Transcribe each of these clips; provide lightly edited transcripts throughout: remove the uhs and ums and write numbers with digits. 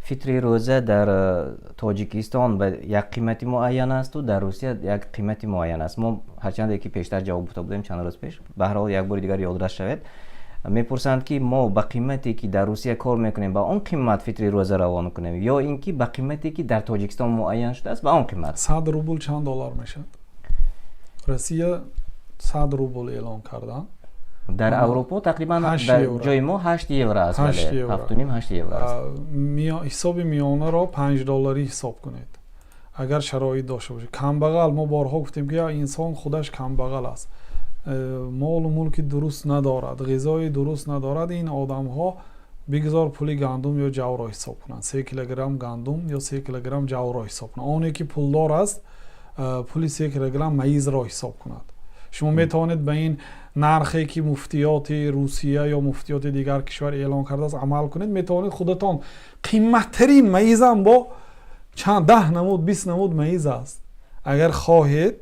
Фитри рӯза дар Тоҷикистон ба як қимати муайян асту дар Русия як қимати муайян аст. Мо ҳарчанде ки пештар ҷавоб гуфта будем, чанд рӯз пеш, ба ҳар ҳол як бори дигар ёдрас шавед. Мепурсанд, ки мо ба қимате, ки дар Русия кор мекунем, ба он қимат фитри рӯза равон кунем ё ин ки ба қимате, ки дар Тоҷикистон муайян шудааст, ба он қимат? 100 рубл чанд доллар мешавад? Россия 100 рубл эълон карданд. Дар Аврупо тақрибан, дар ҷои мо 8 евро аст, 7,5-8 евро аст. Ҳисоби миёнаро 5 долларӣ ҳисоб кунед, агар шароит дошта бошед. Камбағал, мо борҳо гуфтем, ки инсон худаш камбағал аст, молу мулки дуруст надорад, ғизои дуруст надорад. Ин одамҳо бигзор пули гандум ё ҷавро ҳисоб кунанд, 3 килограмм гандум ё 3 килограмм ҷавро ҳисоб кунанд. Оне ки пулдор аст, пули 3 килограмм маизро ҳисоб кунад. Шумо метавонед ба ин нархе, ки муфтиёти Русия ё муфтиёти дигар кишвар эълон кардааст, амал кунед, метавонед худатон қиматтарин маизам, бо чанд 10 намуд, 20 намуд маиз аст, агар хоҳед,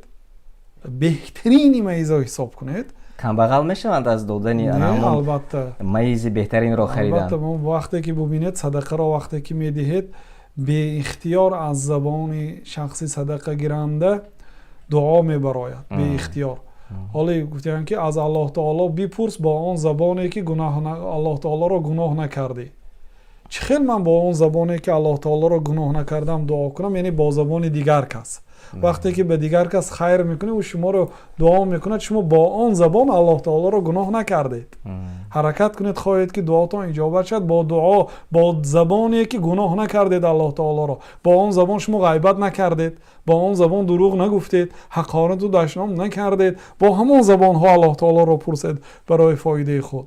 беҳтарини маизро ҳисоб кунед. Камбағал мешаванд аз додани Албатта. маизи беҳтаринро харидан. Албатта, вақте ки бубинед, садақаро вақте ки медиҳед, беихтиёр аз забони шахси садақагиранда дуо мебарояд, беихтиёр. Ҳоле гуфтаанд, ки аз Аллоҳ таоло бипурс бо он забоне, ки Аллоҳ таолоро гуноҳ накардӣ. Чӣ хел ман бо он забоне, ки Аллоҳ таолоро гуноҳ накардам, дуо кунам? Яъне бо забони дигар кас. Вақте ки ба дигар кас хайр мекунед, ӯ шуморо дуо мекунад, шумо бо он забон Аллоҳ таолоро гуноҳ накардед. Ҳаракат кунед, хоҳед, ки дуотон иҷобат шавад, бо дуо бо забоне, ки гуноҳ накардед Аллоҳ таолоро, бо он забон шумо ғайбат накардед, бо он забон дурӯғ нагуфтед, ҳақорату дашном накардед, бо ҳамон забонҳо Аллоҳ таолоро пурсед барои фоидаи худ.